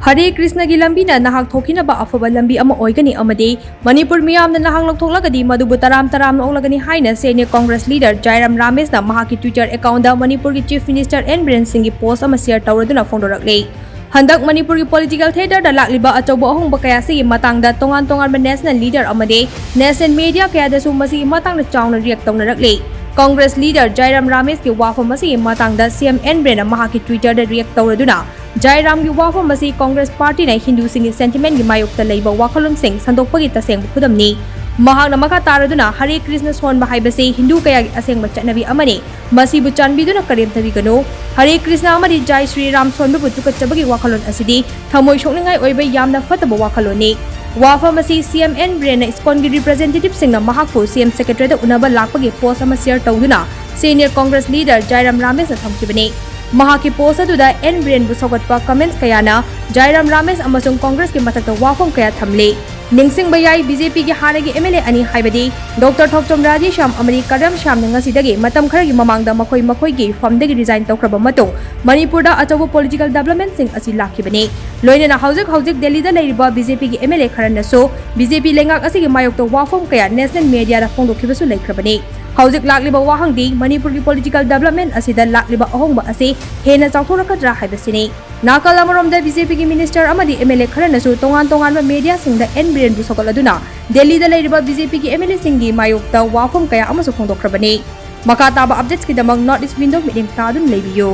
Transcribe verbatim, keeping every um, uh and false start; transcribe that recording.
ꯍꯔꯦ ꯀ꯭ꯔꯤꯁꯅꯒꯤ ꯂꯝꯕꯤꯅ ꯅꯍꯥꯛ ꯊꯣꯛꯈꯤꯅꯕ ꯑꯐꯕ ꯂꯝꯕꯤ ꯑꯃ ꯑꯣꯏꯒꯅꯤ ꯑꯃꯗꯤ ꯃꯅꯤꯄꯨꯔ ꯃꯤꯌꯥꯝꯅ ꯅꯍꯥꯛ ꯂꯧꯊꯣꯛꯂꯒꯗꯤ ꯃꯗꯨꯕꯨ ꯇꯔꯥꯝ ꯇꯔꯥꯝꯅ ꯑꯣꯛꯂꯒꯅꯤ ꯍꯥꯏꯅ senior Congress leader ꯖꯥꯏꯔꯥꯝ ꯔꯥꯃꯦꯁꯅ ꯃꯍꯥꯛꯀꯤ Twitter accountꯇ ꯃꯅꯤꯄꯨꯔꯒꯤ Chief Minister N ꯕꯤꯔꯦꯟ ꯁꯤꯡꯒꯤ post ꯑꯃ share ꯇꯧꯔꯗꯨꯅ ꯐꯣꯡꯗꯣꯔꯛꯂꯤ꯫ ꯍꯟꯗꯛ ꯃꯅꯤꯄꯨꯔꯒꯤ political theatreꯗ ꯂꯥꯛꯂꯤꯕ ꯑꯆꯧꯕ ꯑꯍꯣꯡꯕ ꯀꯌꯥꯁꯤꯒꯤ ꯃꯇꯥꯡꯗ ꯇꯣꯉꯥꯟ ꯇꯣꯉꯥꯟꯕ national leader ꯑꯃꯗꯤ national media ꯀꯌꯥꯗꯁꯨ ꯃꯁꯤꯒꯤ ꯃꯇꯥꯡꯗ ꯆꯥꯎꯅ react ꯇꯧꯅꯔꯛꯂꯤ꯫ Congress leader ꯖꯥꯏꯔꯥꯝ ꯔꯥꯃꯦꯁꯀꯤ ꯋꯥꯐꯝ ꯑꯁꯤꯒꯤ ꯃꯇꯥꯡꯗ CM N ꯕꯤꯔꯦꯟꯅ ꯃꯍꯥꯛꯀꯤ Twitterꯗ react ꯇꯧꯔꯗꯨꯅ ꯖꯥꯏꯔꯥꯝꯒꯤ ꯋꯥꯐꯝ ꯑꯁꯤ Congress partyꯅ ꯍꯤꯟꯗꯨꯁꯤꯡꯒꯤ sentimentꯀꯤ ꯃꯥꯌꯣꯛꯇ ꯂꯩꯕ ꯋꯥꯈꯜꯂꯣꯟꯁꯤꯡ ꯁꯟꯗꯣꯛꯄꯒꯤ ꯇꯁꯦꯡꯕ ꯈꯨꯗꯝꯅꯤ꯫ ꯃꯍꯥꯛꯅ ꯃꯈꯥ ꯇꯥꯔꯗꯨꯅ ꯍꯔꯦ ꯀ꯭ꯔꯤꯁꯅ ꯁꯣꯟꯕ ꯍꯥꯏꯕꯁꯤ ꯍꯤꯟꯗꯨ ꯀꯌꯥꯒꯤ ꯑꯁꯦꯡꯕ ꯆꯠꯅꯕꯤ ꯑꯃꯅꯤ꯫ ꯃꯁꯤꯕꯨ ꯆꯥꯟꯕꯤꯗꯨꯅ ꯀꯔꯦꯝꯊꯕꯤꯒꯅꯨ꯫ ꯍꯔꯦ ꯀ꯭ꯔꯤꯁꯅ ꯑꯃꯗꯤ ꯖꯥꯏ ꯁ꯭ꯔꯤ ꯔꯥꯝ ꯁꯣꯟꯕꯕꯨ ꯇꯨꯀꯠꯆꯕꯒꯤ ꯋꯥꯈꯜꯂꯣꯟ ꯑꯁꯤꯗꯤ ꯊꯃꯣꯏ ꯁꯣꯛꯅꯤꯡꯉꯥꯏ ꯑꯣꯏꯕ ꯌꯥꯝꯅ ꯐꯠꯇꯕ ꯋꯥꯈꯜꯂꯣꯟꯅꯤ꯫ ꯋꯥꯐꯝ ꯑꯁꯤ CM N ꯕꯤꯔꯦꯟꯅ ISKCONꯒꯤ representativeꯁꯤꯡꯅ ꯃꯍꯥꯛꯄꯨ CM secretariatꯗ ꯎꯅꯕ ꯂꯥꯛꯄꯒꯤ post ꯑꯃ share ꯇꯧꯗꯨꯅ senior Congress leader ꯖꯥꯏꯔꯥꯝ ꯔꯥꯃꯦꯁꯅ ꯊꯝꯈꯤꯕꯅꯤ꯫ ꯃꯍꯥꯛꯀꯤ post ꯑꯗꯨꯗ N ꯕꯤꯔꯦꯟꯕꯨ ꯁꯧꯒꯠꯄ comments ꯀꯌꯥꯅ ꯖꯥꯏꯔꯥꯝ ꯔꯥꯃꯦꯁ ꯑꯃꯁꯨꯡ Congressꯀꯤ ꯃꯊꯛꯇ ꯋꯥꯐꯝ ꯀꯌꯥ ꯊꯝꯂꯤ꯫ ꯅꯤꯡꯁꯤꯡꯕ ꯌꯥꯏ, BJPꯒꯤ ꯍꯥꯟꯅꯒꯤ MLA ꯑꯅꯤ ꯍꯥꯏꯕꯗꯤ Doctor ꯊꯣꯛꯆꯣꯝ ꯔꯥꯙꯦꯁ꯭ꯌꯥꯝ ꯑꯃꯗꯤ ꯀꯔꯝ ꯁ꯭ꯌꯥꯝꯅ ꯉꯁꯤꯗꯒꯤ ꯃꯇꯝ ꯈꯔꯒꯤ ꯃꯃꯥꯡꯗ ꯃꯈꯣꯏ ꯃꯈꯣꯏꯒꯤ firmꯗꯒꯤ resign ꯇꯧꯈ꯭ꯔꯕ ꯃꯇꯨꯡ ꯃꯅꯤꯄꯨꯔꯗ ꯑꯆꯧꯕ political developmentꯁꯤꯡ ꯑꯁꯤ ꯂꯥꯛꯈꯤꯕꯅꯤ꯫ ꯂꯣꯏꯅꯅ ꯍꯧꯖꯤꯛ ꯍꯧꯖꯤꯛ ꯗꯦꯜꯂꯤꯗ ꯂꯩꯔꯤꯕ BJPꯒꯤ MLA ꯈꯔꯅꯁꯨ BJP ꯂꯩꯉꯥꯛ ꯑꯁꯤꯒꯤ ꯃꯥꯌꯣꯛꯇ ꯋꯥꯐꯝ ꯀꯌꯥ national mediaꯗ ꯐꯣꯡꯗꯣꯛꯈꯤꯕꯁꯨ ꯂꯩꯈ꯭ꯔꯕꯅꯤ꯫ ꯍꯧꯖꯤꯛ ꯂꯥꯛꯂꯤꯕ ꯋꯥꯍꯪꯗꯤ ꯃꯅꯤꯄꯨꯔꯒꯤ political development ꯑꯁꯤꯗ ꯂꯥꯛꯂꯤꯕ ꯑꯍꯣꯡꯕ ꯑꯁꯤ ꯍꯦꯟꯅ ꯆꯥꯎꯊꯣꯔꯛꯀꯗ꯭ꯔꯥ ꯍꯥꯏꯕꯁꯤꯅꯤ꯫ ꯅꯥꯀꯜ ꯑꯃꯔꯣꯝꯗ BJPꯒꯤ minister ꯑꯃꯗꯤ MLA ꯈꯔꯅꯁꯨ ꯇꯣꯉꯥꯟ ꯇꯣꯉꯥꯟꯕ mediaꯁꯤꯡꯗ N ꯕꯤꯔꯦꯟꯕꯨ ꯁꯧꯒꯠꯂꯗꯨꯅ ꯗꯦꯜꯂꯤꯗ ꯂꯩꯔꯤꯕ BJPꯒꯤ MLAꯁꯤꯡꯒꯤ ꯃꯥꯌꯣꯛꯇ ꯋꯥꯐꯝ ꯀꯌꯥ ꯑꯃꯁꯨ ꯐꯣꯡꯗꯣꯛꯈ꯭ꯔꯕꯅꯤ꯫ ꯃꯈꯥ ꯇꯥꯕ updatesꯀꯤꯗꯃꯛ North East Window ꯃꯤꯠꯌꯦꯡ ꯇꯥꯗꯨꯅ ꯂꯩꯕꯤꯌꯨ꯫